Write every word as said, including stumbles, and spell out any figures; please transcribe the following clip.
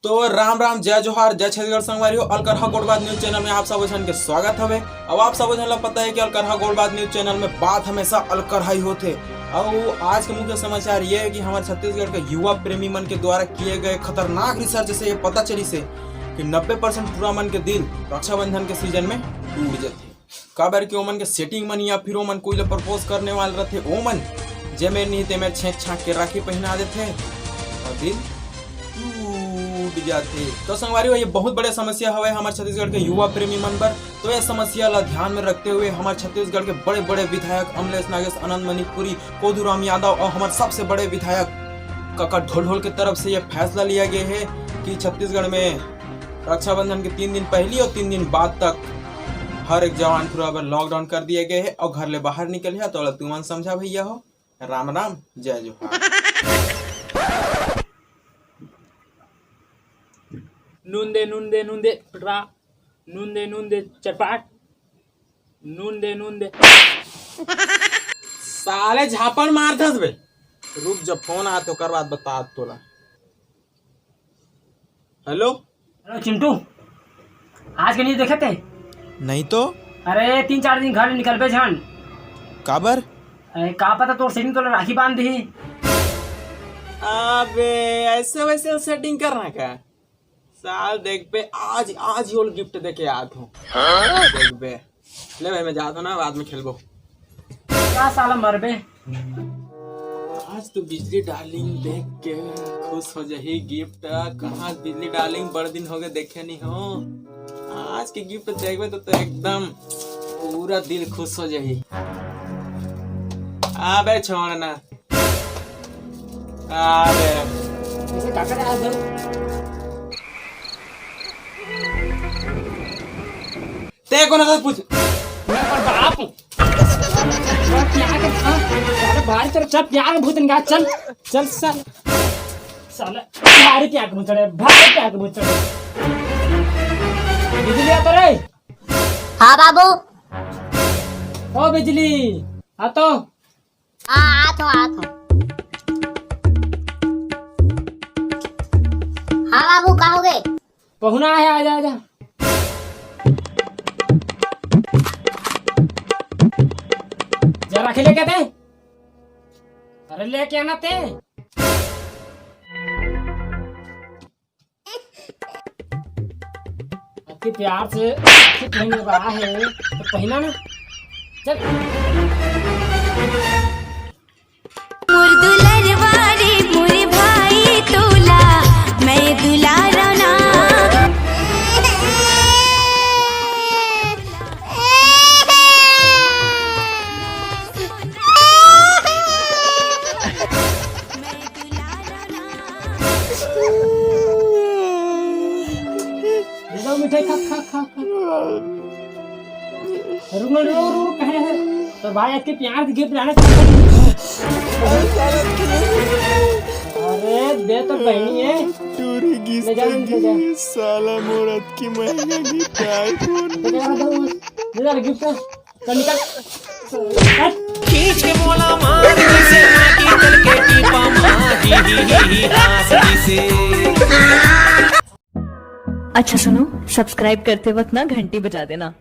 तो राम राम, जय जोहार, जय छत्तीसगढ़ संगवारी हो। अलकरहा गोठ बात न्यूज चैनल में आप सब झन के स्वागत हवे। अब आप सब झन ला पता है कि अलकरहा गोठ बात न्यूज चैनल में बात हमेशा अलकरहा ही होथे। और आज के मुख्य समाचार ये है कि हमारे छत्तीसगढ़ के युवा प्रेमी मन के द्वारा किए गए खतरनाक रिसर्च से ये पता चलिस हे कि नब्बे परसेंट टूरा मन के दिल रक्षाबंधन के सीजन में टूट जाथे। काबर कि ओमन के सेटिंग मन या फिर ओमन कोई ला प्रपोज करने वाले रथे, ओमन जेमेर नहीं तेमेर छेंक छांक के राखी पहना देथे और दिल टूट जाथे। तो संगवारी हो, ये बहुत बड़े समस्या हवे हमारे छत्तीसगढ़ के युवा प्रेमी मन बर। तो ये समस्या ला ध्यान में रखते हुए हमारे छत्तीसगढ़ के बड़े बड़े विधायक अमलेश नागेश, आनंद मणिपुरी, कोदूराम यादव और हमारे सबसे बड़े विधायक काका ढोलढोल के तरफ से ये फैसला लिया गया है कि छत्तीसगढ़ में रक्षाबंधन के तीन दिन पहली और तीन दिन बाद तक हर एक जवान टूरा बर लॉकडाउन कर दिया गया है और घर ले बाहर निकलिहा। तो तुमन समझा भैया हो। राम राम, जय जोहार। नून दे, नून दे, नून दे, पटरा। नून दे, नून दे, चटपाट। नून दे, नून दे। साले झापड़ मार दस बे। रुक, जब फोन आत ओकर बाद बतात तोला। हेलो। हेलो चिंटू, आज के न्यूज देखे ते? नहीं तो। अरे, तीन चार दिन घर ले निकलबे झन। काबर? अरे, का पता तोर सेटिंग तोला राखी बांध दिही। अबे, ऐसे वैसे सेटिंग करना का? साल देखबे, आज, आज ही ओला गिफ्ट दे के आत हूँ। देखबे। ले भाई, मैं जात हूँ ना, बाद में खेलबो। का साला मरबे? आज तो बिजली डार्लिंग देख के खुश हो जाही। गिफ्ट कहाँ बिजली डार्लिंग, बड़ दिन हो गए देखे नहीं हो। आज के गिफ्ट देखबे तो, तो एकदम पूरा दिल खुश हो जाही। अबे छोड़ ना। अबे। ऐसे का करे आज? ते कौन है पूछ? मैं अपन बाप हूँ। चल, प्यार के, हाँ, साला बाहर चल, चल, प्यार में भूत निकाल, चल, चल, साला, साला, भारी प्यार के भूत चढ़े, भारी प्यार के भूत चढ़े। बिजली आता रे? हाँ बाबू। ओ बिजली, आ तो। हाँ, आत हो, आत हो। हाँ बाबू, का हो गए? पहुना है, आजा, आजा। जरा राखी लेके आते। अरे लेके आना ते। अति प्यार से राखी पहने रहा है तो पहना ना। चल। मोर दुलरवा रे मोर भाई तोला, मैं दुलारा ना। ले जाओ मिठाई, खा, खा, खा, खा। रुक, रुक, रुक, रुक, कहे है? तो भाई, आज के प्यार के गिफ्ट लाने से अरे, दे तो बहनी है। टूरी ले जा, ले जा। साला मोर अतकी महंगा गिफ्ट iPhone। ले जा, ले जा, ले जा गिफ्ट। चल निकल। खींच के मोला मार दिसे, माटी चल के टीपा मार ही, ही, ही, ही, हाँस दिसे। अच्छा सुनो, सब्सक्राइब करते वक्त ना घंटी बजा देना।